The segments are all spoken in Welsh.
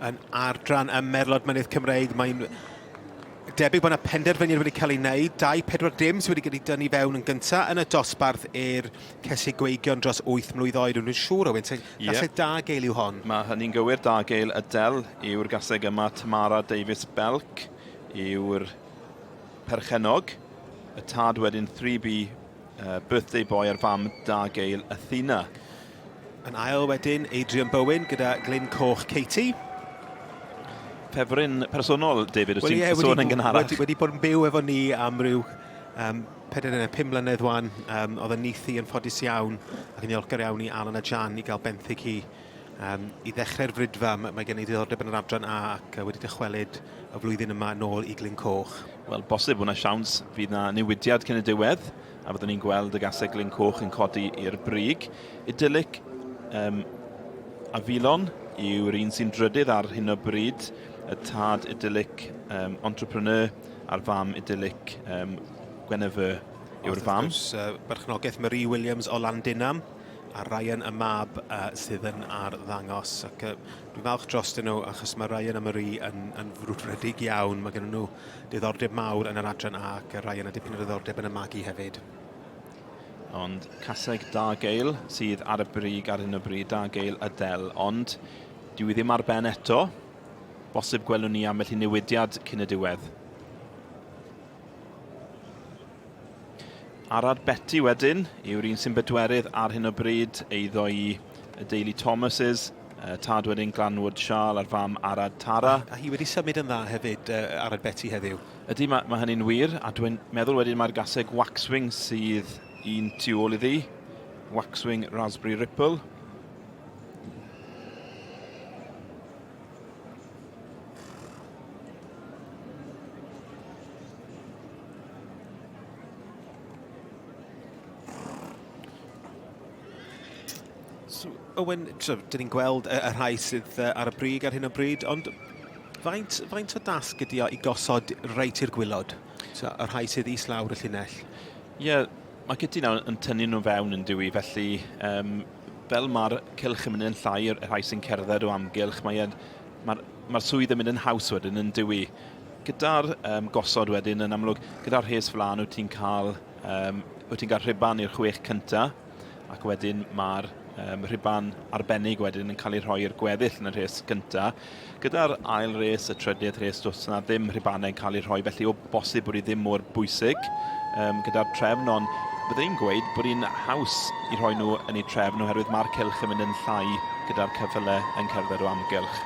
Yn adran y Merlod Mynydd Cymreig, mae'n debyg bod yna penderfyniad wedi cael ei wneud. 2-4 dim sydd wedi cael ei dynnu fewn yn gyntaf yn y dosbarth i'r Cesig Gweigion dros 8 mlwydd oed. Dwi'n siŵr, Owen, yeah. gaseg da gael yw hon. Mae hynny'n gywir, da gael Adele yw'r gaseg yma. Tamara Davies Belk yw'r perchennog. Y tad wedyn 3B uh, Birthday Boy a'r fam da gael Athena. Yn ail wedyn, Adrian Bowen gyda Glyn Coch Katie. Ffefryn personol, David, wyt ti'n yeah, sôn yn gynharach. Wedi, wedi bod yn byw efo ni am ryw um, 4 neu 5 mlynedd wan. Um, oedd y nithi yn ffodus iawn ac yn ddiolchgar iawn i Alan a Jan i gael benthyg hi um, i ddechrau'r fridfa. Mae, mae gen i ddiddordeb yn yr adran A ac uh, wedi dychwelyd y flwyddyn yma nôl i Glyn Coch. Wel, bosib bod yna siawns fydd yna newidiad cyn y diwedd a fyddwn ni'n gweld y gaseg Glyn Coch yn codi i'r brig. Idyllic um, Afilon yw'r un sy'n drydydd ar hyn o bryd, y tad Idyllic um, Entrepreneur a'r fam Idyllic um, Gwenefy yw'r fam. Wrth gwrs, uh, berchnogaeth Marie Williams o Landinam a Ryan y mab uh, sydd yn arddangos. Ac uh, dwi'n falch dros nhw achos mae Ryan a Marie yn, yn frwdfrydig iawn. Mae gen nhw diddordeb mawr yn yr adran A ac Ryan a dipyn o ddiddordeb yn y magu hefyd. Ond caseg da gael sydd ar y brig ar hyn o bryd, da gael Adele, ond dyw i ddim ar ben eto. Bosib gwelwn ni ambell i newidiad cyn y diwedd. Arad Betty wedyn yw'r un sy'n bedwerydd ar hyn o bryd, eiddo i y deulu Thomases, tad wedyn Glanwood Siarl a'r fam Arad Tara. A hi wedi symud yn dda hefyd, uh, Arad Betty heddiw. Ydy, mae, mae hynny'n wir, a dwi'n meddwl wedyn mae'r gaseg Waxwing sydd un tu ôl iddi. Waxwing Raspberry Ripple. So, Owen, so, dyn ni'n gweld y, y rhai sydd ar y brig ar hyn o bryd, ond faint, faint o dasg ydi o i gosod reit i'r gwylod? So, y rhai sydd islawr y llinell? Ie, yeah, mae Kitty nawr yn tynnu nhw fewn yn dywi, felly um, fel mae'r cylch yn mynd yn llai, y rhai sy'n cerdded o amgylch, mae'r mae mae swydd yn mynd yn haws wedyn yn dywi. Gyda'r um, gosod wedyn, yn amlwg, gyda'r rhes flaen wyt ti'n cael, um, wyt ti'n cael rhuban i'r chwech cynta, ac wedyn mae'r um, rhuban arbennig wedyn yn cael ei rhoi i'r gweddill yn y rhes gynta. Gyda'r ail res, y trydydd rhes, does yna ddim rhubanau'n cael eu rhoi, felly o bosib bod hi ddim mor bwysig um, gyda'r trefn, ond byddwn i'n gweud bod hi'n haws i rhoi nhw yn eu trefn oherwydd mae'r cylch yn mynd yn llai gyda'r ceffylau yn cerdded o amgylch.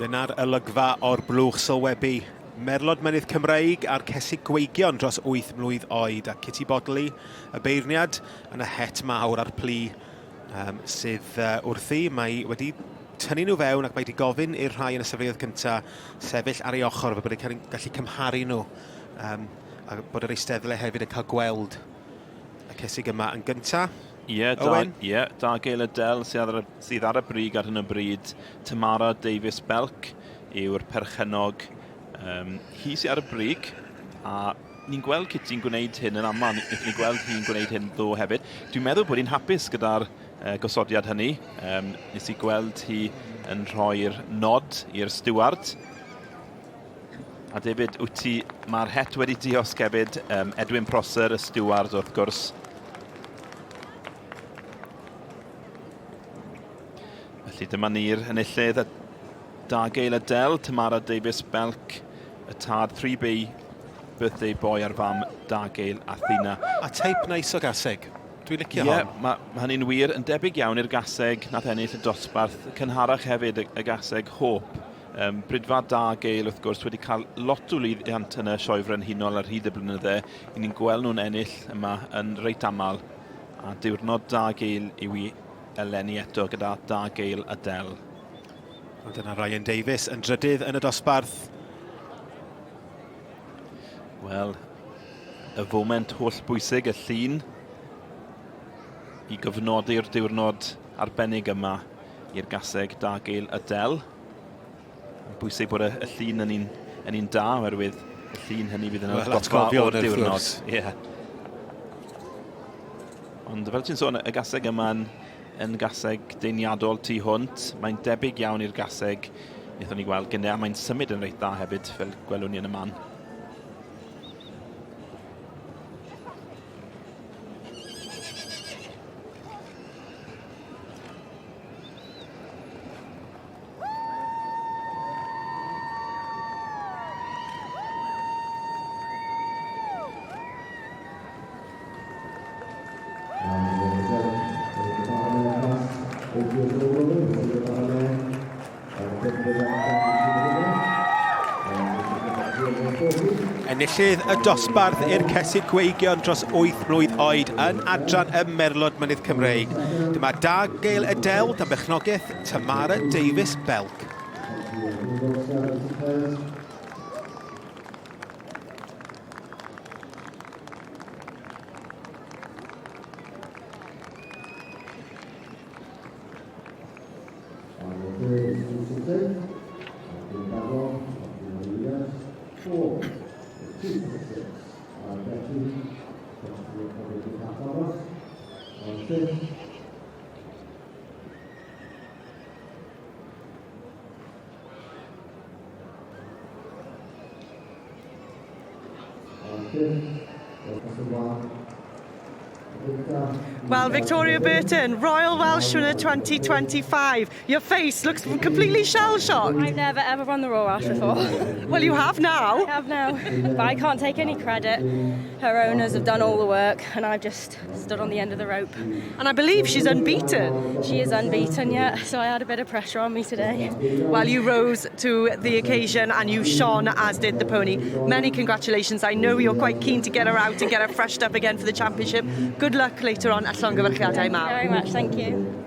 Dyna'r olygfa o'r blwch sylwebu. Merlod Mynydd Cymreig a'r Cesig Gweigion dros 8 mlwydd oed a Kitty Bodley, y beirniad, yn y het mawr a'r plu um, sydd uh, wrthi. Mae wedi tynnu nhw fewn ac mae wedi gofyn i'r rhai yn y safleoedd cyntaf sefyll ar ei ochr fel bod e'n gallu cymharu nhw um, a bod yr eisteddle hefyd yn cael gweld y cesig yma yn gyntaf. Ie, da, ie, da Gail Adele sydd ar, y, sydd ar y brig ar hyn o bryd. Tamara Davies Belk yw'r perchennog. Um, hi sydd ar y brig, a ni'n gweld Kitty'n gwneud hyn yn aml. Wnaethon ni gweld hi'n gwneud hyn ddo hefyd. Dwi'n meddwl bod hi'n hapus gyda'r uh, gosodiad hynny. Um, nes i gweld hi yn rhoi'r nod i'r steward. A David, wyt ti, mae'r het wedi diosg hefyd, um, Edwin Prosser, y steward wrth gwrs. Felly dyma ni'r enillydd, a Dagail Adele, Tamara Davies Belk, y tad 3B, birthday boy a'r fam Dagail Athena. A teip neis o gaseg. Dwi'n licio yeah, hon. Ie, mae ma hynny'n wir. Yn debyg iawn i'r gaseg nath ennill y dosbarth cynharach hefyd, y, y gaseg Hope. Um, Brydfa da Gael, wrth gwrs, wedi cael lot o lwyddiant yn y Sioe Frenhinol ar hyd y blynydde. I ni'n gweld nhw'n ennill yma yn reit aml. A diwrnod da Gael yw i eleni eto gyda da Gael Adele. Ond dyna Ryan Davies yn drydydd yn y dosbarth. Wel, y foment holl bwysig, y llun, i gyfnodi'r diwrnod arbennig yma i'r gaseg da Gael Adele. Mae'n bwysig bod y, y llun yn un, yn un da, oherwydd y llun hynny fydd yn well, atgoffa o'r diwrnod. Yeah. Ond fel ti'n sôn, y gaseg yma'n yn gaseg deiniadol tu hwnt. Mae'n debyg iawn i'r gaseg wnaethon ni gweld gynnau, a mae'n symud yn reit dda hefyd, fel gwelwn ni yn y man. Enillydd y dosbarth i'r Cesig Gweigion dros 8 mlwydd oed yn adran y Merlod Mynydd Cymreig. Dyma Dagel Adele dan berchnogaeth Tamara Davies Belk. Well, Victoria Burton, Royal Welsh Winner 2025. Your face looks completely shell-shocked. I've never ever run the Royal Welsh before. Well, you have now. I have now, but I can't take any credit. Her owners have done all the work and I've just stood on the end of the rope. And I believe she's unbeaten. She is unbeaten, yeah, so I had a bit of pressure on me today. Well, you rose to the occasion and you shone, as did the pony. Many congratulations. I know you're quite keen to get her out and get her freshed up again for the championship. Good luck later on at Llongyfarchiadau Mawr. Very much, thank you.